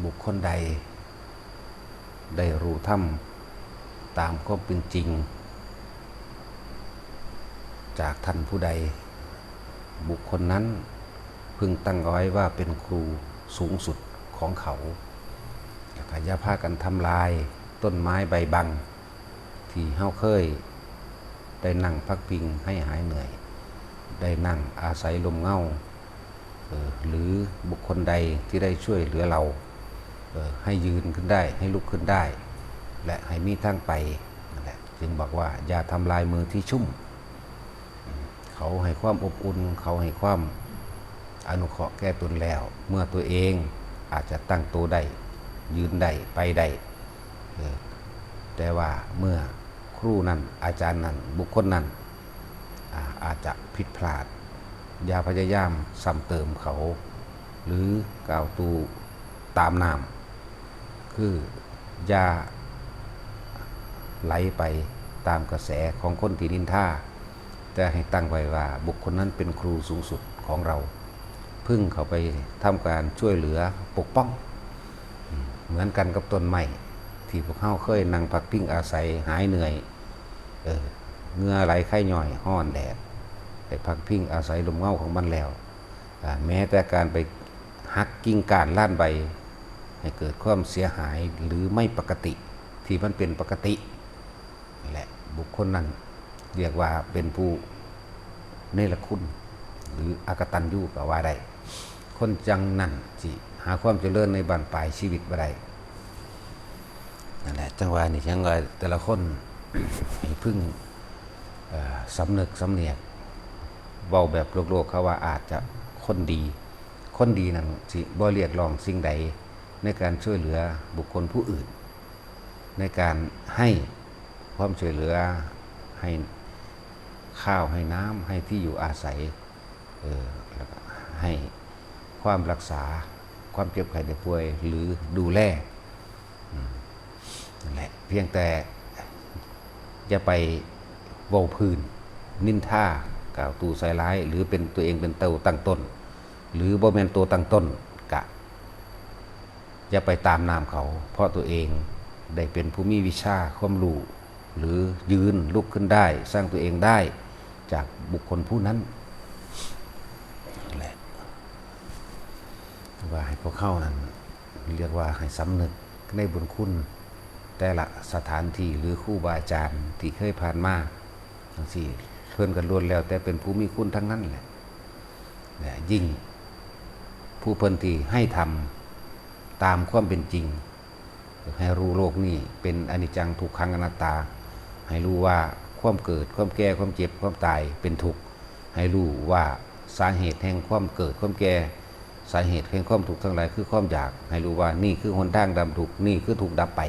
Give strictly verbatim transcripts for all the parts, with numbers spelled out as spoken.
บุคคลใดได้รู้ธรรมตามความเป็นจริง จากท่านผู้ใด บุคคลนั้นพึงตั้งเอาไว้ว่าเป็นครูสูงสุดของเขา แล้วก็อย่าพากันทำลายต้นไม้ใบบัง ที่เฮาเคยได้นั่งพักพิงให้หายเหนื่อย ได้นั่งอาศัยลมเงา เอ่อ หรือบุคคลใดที่ได้ช่วยเหลือเรา เอ่อ ให้ยืนขึ้นได้ ให้ลุกขึ้นได้ และให้มีทางไป นั่นแหละ จึงบอกว่าอย่าทำลายมือที่ชุ่ม เขาให้ความอบอุ่น เขาให้ความอนุเคราะห์แก่ตนแล้ว เมื่อตัวเองอาจจะตั้งตัวได้ ยืนได้ ไปได้ เออ แต่ว่าเมื่อครูนั้น อาจารย์นั้น บุคคลนั้น อ่า อาจจะผิดพลาด อย่าพยายามซ้ำเติมเขา หรือกล่าวตูตามน้ำ คืออย่าไหลไปตามกระแสของคนที่นินทา แต่ให้ตั้งไว้ว่าบุคคลนั้นเป็นครูสูงสุดของเรา พึ่งเขาไปทำการช่วยเหลือปกป้อง เหมือนกันกับต้นไม้ที่พวกเฮาเคยนั่งพักพิงอาศัยหายเหนื่อย เออ เหงื่อไหลไข้ย่อยฮ้อนแดด ได้พักพิงอาศัยลมเงาของมันแล้ว อ่า แม้แต่การไปหักกิ่งก้านล้านใบ ให้เกิดความเสียหายหรือไม่ปกติ ที่มันเป็นปกติ และบุคคลนั้นเรียกว่าเป็นผู้เนรคุณ หรืออกตัญญูก็ว่าได้ คนจังนั้นสิหาความเจริญในบั้นปลายชีวิตบ่ได้ นั่นแหละ จังว่านี่ จังว่าแต่ละคนให้พึ่ง เอ่อ สำนึกสำเนียก เว้าแบบโลกๆ เขาว่าอาจจะคนดี คนดีนั้นสิบ่เรียกร้องสิ่งใดในการช่วยเหลือบุคคลผู้อื่น ในการให้ความช่วยเหลือ ให้ข้าว ให้น้ำ ให้ที่อยู่อาศัย เออ แล้วก็ให้ความรักษา ความเจ็บไข้ได้ป่วย หรือดูแล อืม นั่นแหละ เพียงแต่อย่าไปเว้าพื้น นินทา กล่าวตูใส่ร้าย หรือเป็นตัวเองเป็นตัวตั้งต้น หรือบ่แม่นตัวตั้งต้น กะ อย่าไปตามน้ำเขา เพราะตัวเองได้เป็นผู้มีวิชาความรู้ หรือยืนลุกขึ้นได้ สร้างตัวเองได้จากบุคคลผู้นั้น นั่นแหละ ว่าให้พวกเขานั้น เรียกว่าให้สำนึกในบุญคุณ แต่ละสถานที่หรือครูบาอาจารย์ที่เคยผ่านมาจังซี้ เพิ่นก็ล้วนแล้วแต่เป็นผู้มีคุณทั้งนั้นแหละ และยิ่งผู้เพิ่นที่ให้ทำตามความเป็นจริง ให้รู้โลกนี้เป็นอนิจจังทุกขังอนัตตา ให้รู้ว่าความเกิด ความแก่ ความเจ็บ ความตายเป็นทุกข์ ให้รู้ว่าสาเหตุแห่งความเกิด ความแก่ สาเหตุแห่งความทุกข์ทั้งหลายคือความอยาก ให้รู้ว่านี่คือหนทางดับทุกข์ นี่คือทุกข์ดับไป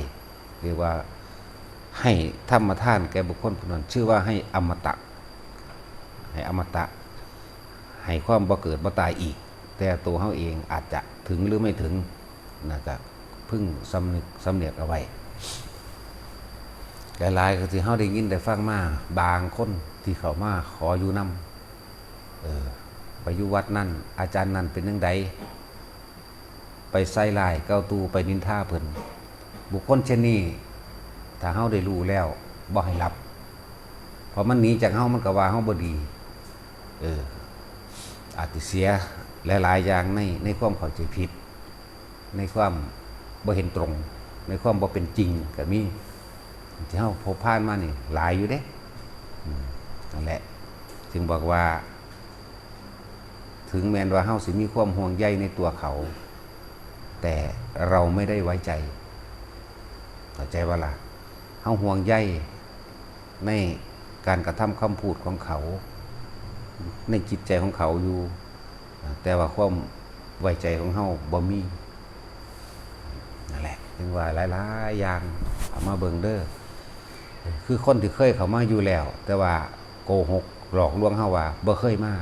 เรียกว่าให้ธรรมทานแก่บุคคลผู้นั้น ชื่อว่าให้อมตะ ให้อมตะ ให้ความบ่เกิดบ่ตายอีก แต่ตัวเฮาเองอาจจะถึงหรือไม่ถึง นะ ก็พึงสำนึกสำเนียกเอาไว้ หลายๆ ก็ที่เฮาได้ยินได้ฟังมา บางคนที่เข้ามาขออยู่นำ เออ ไปอยู่วัดนั่น อาจารย์นั่นเป็นจั่งใด ไปใส่ร้ายกล่าวตู่ ไปนินทาเพิ่น บุคคลเช่นนี้ ถ้าเฮาได้รู้แล้ว บ่ให้รับ เพราะมันหนีจากเฮา มันก็ว่าเฮาบ่ดี เออ อาจสิเสียหลายๆ อย่างใน ในความเข้าใจผิด ในความบ่เห็นตรง ในความบ่เป็นจริงก็มี ที่เฮาพบผ่านมานี่หลายอยู่เด้ อืม นั่นแหละ จึงบอกว่า ถึงแม้นว่าเฮาสิมีความห่วงใยในตัวเขา แต่เราไม่ได้ไว้ใจ เข้าใจบ่ล่ะ เฮาห่วงใยในการกระทำคำพูดของเขา ในจิตใจของเขาอยู่ แต่ว่าความไว้ใจของเฮาบ่มี นั่นแหละ จึงว่าหลายๆ อย่างเอามาเบิ่งเด้อ คือคนที่เคยเข้ามาอยู่แล้ว แต่ว่าโกหกหลอกลวงเฮาว่าบ่เคยมา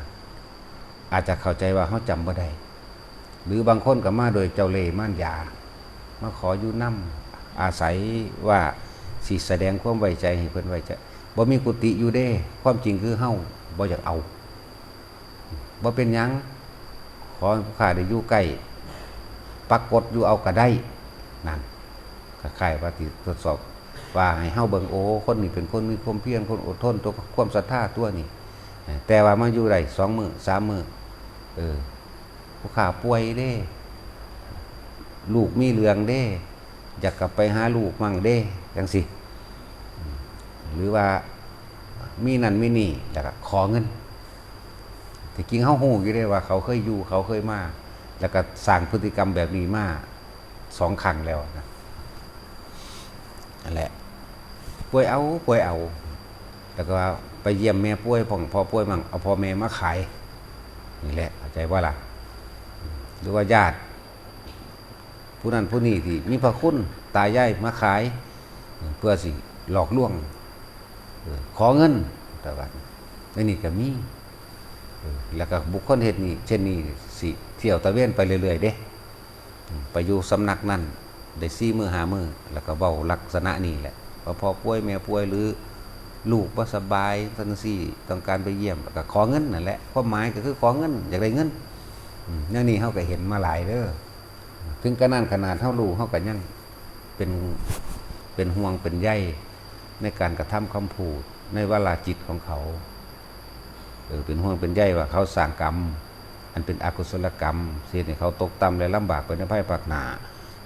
อาจจะเข้าใจว่าเฮาจำบ่ได้ หรือบางคนก็มาโดยเจ้าเล่ห์มารยา มาขออยู่นำ อาศัยว่าสิแสดงความไว้ใจให้เพิ่นไว้ใจ บ่มีกุฏิอยู่เด้ ความจริงคือเฮาบ่อยากเอา บ่เป็นหยัง ขอให้ผู้ข้าได้อยู่ใกล้ ปรากฏอยู่เอาก็ได้ นั่น คล้ายๆว่าที่ทดสอบ ว่าให้เฮาเบิ่ง โอ้ คนนี้เป็นคนมีความเพียร คนอดทน ตัวความศรัทธาตัวนี้ แต่ว่ามาอยู่ได้สองมื้อสามมื้อ เออ ผู้ข้าป่วยเด้ ลูกมีเรื่องเด้ อยากกลับไปหาลูกมั่งเด้ จังซี่ หรือว่ามีนั่นมีนี่ แล้วก็ขอเงิน ที่จริงเฮาฮู้อยู่เด้ว่าเขาเคยอยู่ เขาเคยมา แล้วก็สร้างพฤติกรรมแบบนี้มาสองครั้งแล้วนะ นั่นแหละ ป่วยเอา ป่วยเอา แล้วก็ไปเยี่ยมแม่ป่วย พ่อ พ่อป่วยมั่ง เอาพ่อแม่มาขาย นี่แหละ เข้าใจบ่ล่ะ หรือว่าญาติ ผู้นั้นผู้นี้ที่มีพระคุณ ตายายมาขาย เพื่อสิหลอกลวง เออ ขอเงิน แต่ว่าในนี้ก็มี เออ แล้วก็บุคคลเฮ็ดนี่ เช่นนี้สิเที่ยวตระเวนไปเรื่อยๆเด้ ไปอยู่สำนักนั่นได้สี่มื้อห้ามื้อ แล้วก็เว้าลักษณะนี้แหละ ว่าพ่อป่วยแม่ป่วย หรือลูกบ่สบายจังซี่ ต้องการไปเยี่ยม แล้วก็ขอเงินนั่นแหละ ความหมายก็คือขอเงิน อยากได้เงิน อืม แนวนี้เฮาก็เห็นมาหลายเด้อ ถึงกะนั้นขนาดเฮารู้ เฮาก็ยังเป็น เป็นห่วงเป็นใยในการกระทำคำพูด ในวาลาจิตของเขา เออ เป็นห่วงเป็นใยว่าเขาสร้างกรรม อันเป็นอกุศลกรรม สิเฮ็ดให้เขาตกต่ำและลำบากไปในภายภาคหน้า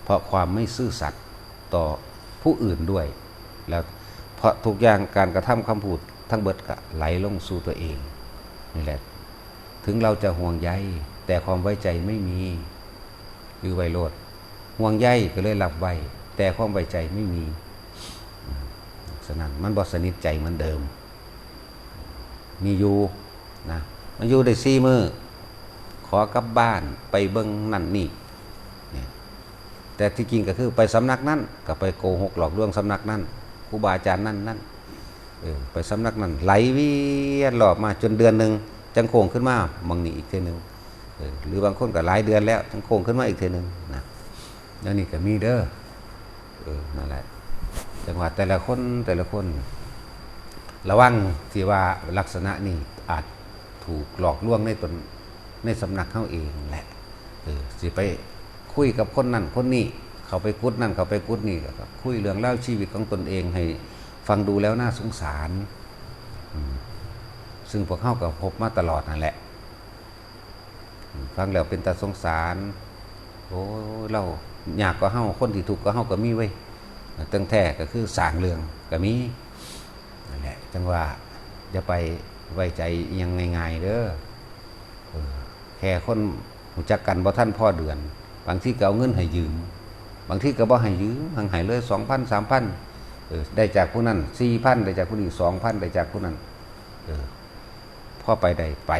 เพราะความไม่ซื่อสัตย์ต่อผู้อื่นด้วย แล้วเพราะทุกอย่าง การกระทำคำพูดทั้งเบิดก็ไหลลงสู่ตัวเอง นี่แหละ ถึงเราจะห่วงใย แต่ความไว้ใจไม่มี คือไวโรด ห่วงใยก็เลยรับไว้ แต่ความไว้ใจไม่มี อืม ฉะนั้นมันบ่สนิทใจเหมือนเดิม มีอยู่นะ มันอยู่ได้สี่มื้อ ขอกลับบ้านไปเบิ่งนั่นนี่ เนี่ย แต่ที่จริงก็คือไปสำนักนั้น ก็ไปโกหกหลอกลวงสำนักนั้น ครูบาอาจารย์นั่นนั่น เออ ไปสำนักนั้น ไหลเวียนรอบมาจนเดือนหนึ่ง จังโค้งขึ้นมาหม่องนี้อีกเทื่อหนึ่ง เออ หรือบางคนก็หลายเดือนแล้ว จังโค้งขึ้นมาอีกเทื่อหนึ่งนะ แล้วนี่ก็มีเด้อ เออ นั่นแหละ จังหวะแต่ละคน แต่ละคน ระวังที่ว่าลักษณะนี้อาจถูกหลอกลวงในตน ในสำนักเฮาเองแหละ เออ สิไปคุยกับคนนั่นคนนี้ เข้าไปกุดนั่น เข้าไปกุดนี่ แล้วก็คุยเรื่องราวชีวิตของตนเองให้ฟังดูแล้วน่าสงสาร อืม ซึ่งพวกเฮาก็พบมาตลอดนั่นแหละ ฟังแล้วเป็นตาสงสาร โอ้ย ลาวยากกว่าเฮา คนที่ทุกข์กว่าเฮาก็มีเว้ย ตั้งแท้ก็คือสร้างเรื่องก็มี นั่นแหละ จังว่าอย่าไปไว้ใจอิหยังง่ายๆเด้อ เออ แค่คนรู้จักกันบ่ทันพอเดือน บางทีก็เอาเงินให้ยืม บางทีก็บ่ให้ยืม หังให้เลย สองพัน สามพัน เออ ได้จากผู้นั้น สี่พัน ได้จากผู้นี้ สองพัน ได้จากผู้นั้น เออ พอไปได้ไป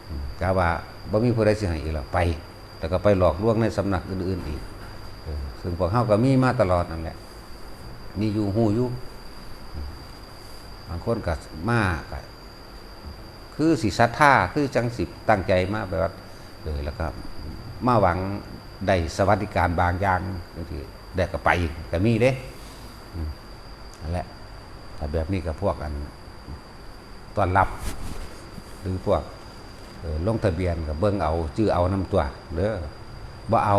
อืม กะว่าบ่มีผู้ใดสิให้อีกแล้ว ไป แล้วก็ไปหลอกลวงในสำนักอื่นๆอีก เออ ซึ่งพวกเฮาก็มีมาตลอดนั่นแหละ มีอยู่ ฮู้อยู่ อืม บางคนก็มาก็คือสิศรัทธา คือจังสิตั้งใจมาแบบว่า เออ แล้วก็มาหวังได้สวัสดิการบางอย่างจังซี้ ได้ก็ไป ก็มีเด้ อืม นั่นแหละ ถ้าแบบนี้ก็พวกอัน ต้อนรับ หรือพวก เอ่อ ลงทะเบียนก็เบิ่งเอา จื่อเอานำตั๊วเด้อ บ่เอา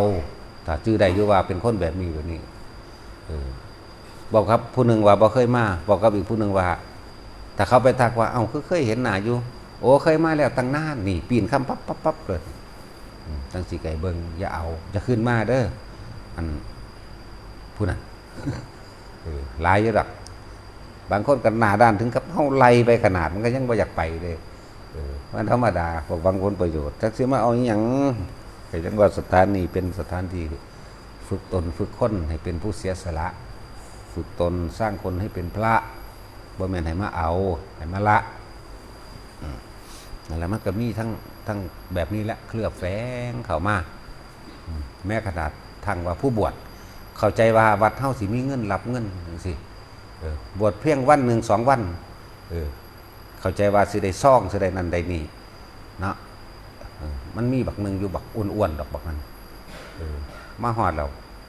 ถ้าจื่อได้อยู่ว่าเป็นคนแบบนี้แบบนี้ เออ บอกครับผู้หนึ่งว่าบ่เคยมา บอกกับอีกผู้หนึ่งว่า ถ้าเขาไปทักว่า เอ้า คือเคยเห็นหน้าอยู่ โอ้ เคยมาแล้วตั้งนาน นี่ ปีนคำปั๊บปั๊บปั๊บเลย อืม จังสิไก่เบิ่ง อย่าเอา อย่าขึ้นมาเด้อ อัน ผู้นั้น เออ หลายอยู่ดอก บางคนก็หน้าด้านถึงกับเฮาไล่ไปขนาด มันก็ยังบ่อยากไปเลย เออ มันธรรมดา พวกหวังผลประโยชน์ จักสิมาเอาอิหยัง ก็จังว่าสถานนี้เป็นสถานที่ฝึกตน ฝึกคนให้เป็นผู้เสียสละ ฝึกตนสร้างคนให้เป็นพระ บ่แม่นให้มาเอา ให้มาละ อืม นั่นแหละ มันก็มีทั้ง ทั้งแบบนี้แหละ เคลือบแฝงเข้ามา อืม แม้ขนาดทั้งว่าผู้บวช เข้าใจว่าวัดเฮาสิมีเงินรับเงินจังซี้ เออ บวชเพียงวันหนึ่งสองวัน เออ เข้าใจว่าสิได้ซอง สิได้นั่นได้นี่ เนาะ เออ มันมีบักหนึ่งอยู่ บักอ้วนๆดอกบักนั้น เออ มาฮอดแล้ว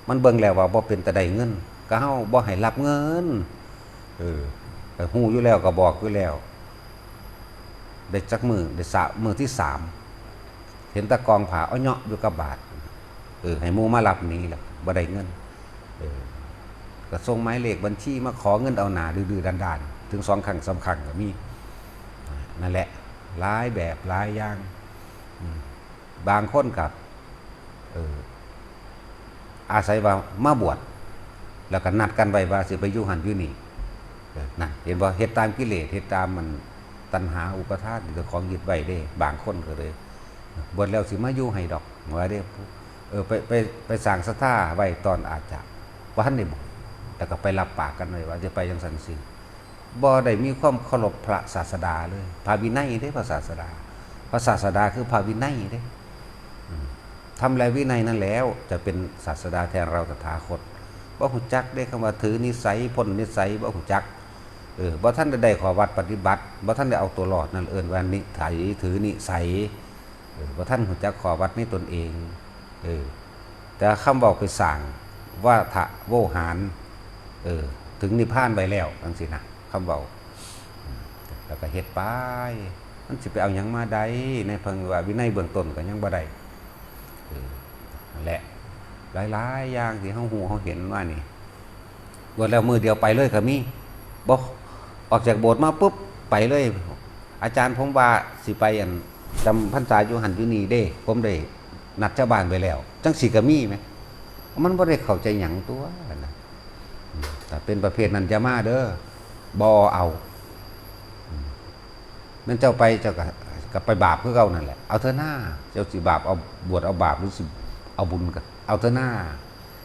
มันเบิ่งแล้วว่าบ่เป็นตาได้เงิน ก็เฮาบ่ให้รับเงิน เออ ก็ฮู้อยู่แล้ว ก็บอกอยู่แล้ว ได้จักมื้อ ได้สะ มื้อที่สาม เห็นแต่กองผ้าเอาเหยาะอยู่กับบาตร เออ ให้หมู่มารับหนี้แล้วบ่ได้เงิน เออ ก็ส่งหมายเลขบัญชีมาขอเงินเอาหน้าดื้อๆด้านๆ ถึงสองครั้งสามครั้งก็มี นั่นแหละ หลายแบบหลายอย่าง อืม บางคนก็ เออ อาศัยว่ามาบวช แล้วก็นัดกันไว้ว่าสิไปอยู่หั่นอยู่นี่ เออ นั่น เห็นบ่ เฮ็ดตามกิเลส เฮ็ดตามมันตัณหาอุปาทานที่เจ้าของยึดไว้เด้ บางคนก็เลย บวชแล้วสิมาอยู่ให้ดอก ว่าเด้ เออ ไป ไป ไปสร้างศรัทธาไว้ตอนอาจจะบ่ทันได้บวช แล้วก็ไปรับปากกันไว้ว่าจะไปจั่งซั้นสิ บ่ได้มีความเคารพพระศาสดาเลย พระวินัยเด้ พระศาสดา พระศาสดาคือพระวินัยเด้ อืม ธรรมและวินัยนั่นแล้วจะเป็นศาสดาแทนเราตถาคต บ่ฮู้จักเด้ คำว่าถือนิสัย พ้นนิสัย บ่ฮู้จัก เออ บ่ทันได้ได้ข้อวัดปฏิบัติ บ่ทันได้เอาตัวรอด นั่นเอิ้นว่านิสัย ถือนิสัย เออ บ่ทันฮู้จักข้อวัดในตนเอง เออ แต่คำเว้าไปสร้างวาทะโวหาร เออ ถึงนิพพานไว้แล้ว จั่งซี้นะ คำเว้า อืม แล้วก็เฮ็ดไป มันสิไปเอาหยังมาได้ ในพระวินัยเบื้องต้นก็ยังบ่ได้ เออ นั่นแหละ หลายๆอย่างที่เฮาฮู้เฮาเห็นมานี่ บวชแล้วมื้อเดียวไปเลยก็มี บ่ ออกจากโบสถ์มาปุ๊บ ไปเลย อาจารย์ ผมว่าสิไป อั่น จำพรรษาอยู่หั่นอยู่นี่เด้ ผมได้นัดชาวบ้านไว้แล้ว จั่งซี้ก็มีแหม มันบ่ได้เข้าใจหยังตั๊วนะ อืม ถ้าเป็นประเภทนั้นอย่ามาเด้อ บ่เอา อืม แม่นเจ้าไปเจ้าก็ ก็ไปบาปคือเก่านั่นแหละ เอาเถอะหน้า เจ้าสิบาปเอา บวชเอาบาป หรือสิเอาบุญก็เอาเถอะหน้า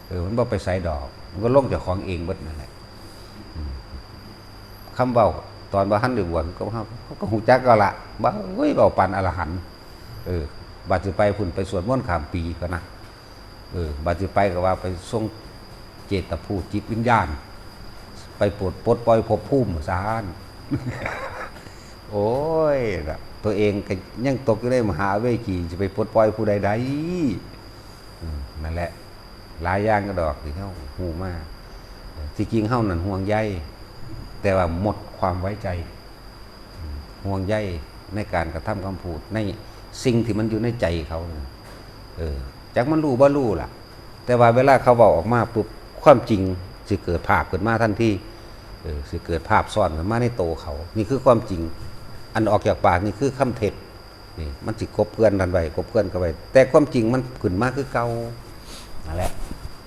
เออ มันบ่ไปไสดอก มันก็ลงเจ้าของเองเบิดนั่นแหละ อืม คำเว้าตอนบ่ทันได้บวชก็ เฮา เฮาก็ฮู้จักแล้วล่ะ ว่า โอ้ย เว้าปานอรหันต์ เออ บาดสิไปพุ้น ไปสวดมนต์ข้ามปีพะนะ เออ บาดสิไปก็ว่าไปทรงเจตภูมิจิตวิญญาณ ไปปลด ปลดปล่อยภพภูมิว่าซั่น โอ้ย แบบตัวเองก็ยังตกอยู่ในมหาอเวจี สิไปปลดปล่อยผู้ใดได้ อืม นั่นแหละ หลายอย่างก็ดอกที่เฮาฮู้มา เออ ที่จริงเฮานั่นห่วงใย แต่ว่าหมดความไว้ใจ อืม ห่วงใยในการกระทำคำพูด ในสิ่งที่มันอยู่ในใจเขาน่ะ เออ จักมันรู้บ่รู้ล่ะ แต่ว่าเวลาเขาเว้าออกมาปุ๊บ ความจริงสิเกิดภาพขึ้นมาทันที เออ สิเกิดภาพซ้อนขึ้นมาในโตเขา นี่คือความจริง อันออกจากปากนี่คือคำเท็จ นี่มันสิกลบเกลื่อนกันไว้ กลบเกลื่อนกันไว้ แต่ความจริงมันขึ้นมาคือเก่า นั่นแหละ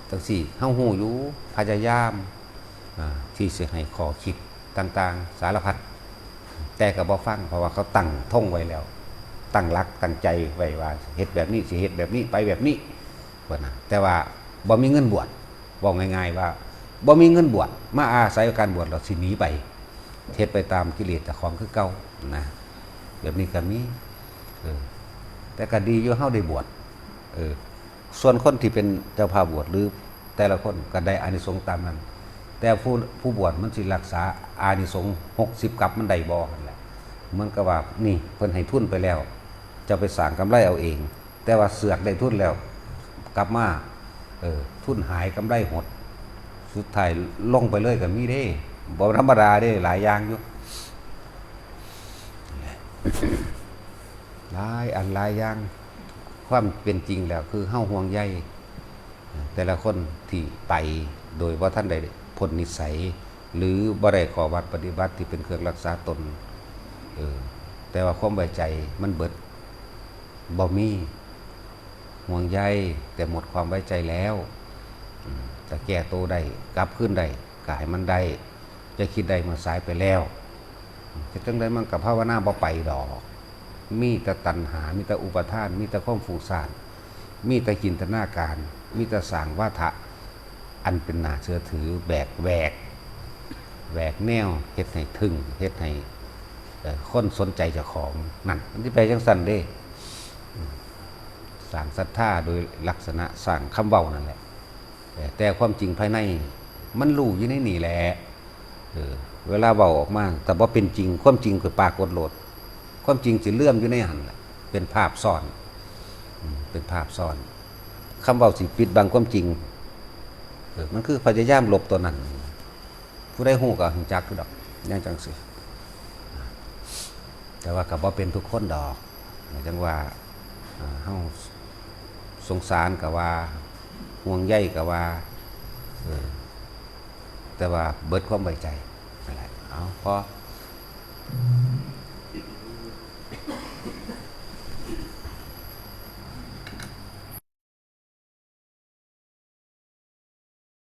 จั่งซี้ เฮาฮู้อยู่ พยายาม อ่า ที่สิให้ข้อคิดต่างๆ สารพัด แต่ก็บ่ฟัง เพราะว่าเขาตั้งธงไว้แล้ว ตั้งหลักตั้งใจไว้ว่าเฮ็ดแบบนี้ สิเฮ็ดแบบนี้ ไปแบบนี้ ว่านะ แต่ว่าบ่มีเงินบวช เว้าง่ายๆว่าบ่มีเงินบวช มาอาศัยการบวชแล้วสิหนีไป เฮ็ดไปตามกิเลสเจ้าของคือเก่านะ แบบนี้ก็มี เออ แต่ก็ดีอยู่เฮาได้บวช เออ ส่วนคนที่เป็นเจ้าภาพบวชหรือแต่ละคนก็ได้อานิสงส์ตามนั้น แต่ผู้ ผู้บวชมันสิรักษาอานิสงส์หกสิบกัปมันได้บ่ นั่นแหละ เหมือนกับว่านี่เพิ่นให้ทุนไปแล้ว เจ้าไปสร้างกำไรเอาเอง แต่ว่าเสือกได้ทุนแล้ว กลับมา เออ ทุนหายกำไรหด สุดท้ายลงไปเลยก็มีเด้ บ่ธรรมดาเด้ หลายอย่างอยู่ หลายอันหลายอย่าง ความเป็นจริงแล้วคือเฮาห่วงใยแต่ละคนที่ไปโดยบ่ทันได้พ้นนิสัย หรือบ่ได้ข้อวัดปฏิบัติที่เป็นเครื่องรักษาตน เออ แต่ว่าความไว้ใจมันเบิด บ่มี ห่วงใย แต่หมดความไว้ใจแล้ว อืม แต่แก้โตได้ กลับคืนได้ ก็ให้มันได้ จะคิดได้เมื่อสายไปแล้ว เฮ็ดจั่งใดมันก็ภาวนาบ่ไปดอก มีแต่ตัณหา มีแต่อุปาทาน มีแต่ความฟุ้งซ่าน มีแต่จินตนาการ มีแต่สร้างวาทะ อันเป็นน่าเชื่อถือ แบก แหวก แหวกแนว เฮ็ดให้ทึ่ง เฮ็ดให้ เอ่อ คนสนใจเจ้าของ นั่น มันสิไปจั่งซั้นเด้ อืม สร้างศรัทธาโดยลักษณะสร้างคำเว้านั่นแหละ เอ่อ แต่ความจริงภายในมันรู้อยู่ในนี่แหละ เออ เวลาเว้าออกมา ถ้าบ่เป็นจริง ความจริงก็ปรากฏโลด ความจริงสิเหลื่อมอยู่ในหั่นแหละ เป็นภาพซ้อน อืม เป็นภาพซ้อน คำเว้าสิปิดบังความจริง เออ มันคือพยายามหลบตัวนั้น ผู้ใดฮู้ก็ฮู้จักอยู่ดอก อย่างจั่งซี้ แต่ว่าก็บ่เป็นทุกคนดอก จั่งว่า อ่า เฮา สงสารก็ว่า ห่วงใยก็ว่า เออ แต่ว่าเบิดความไว้ใจนั่นแหละ เอา พอ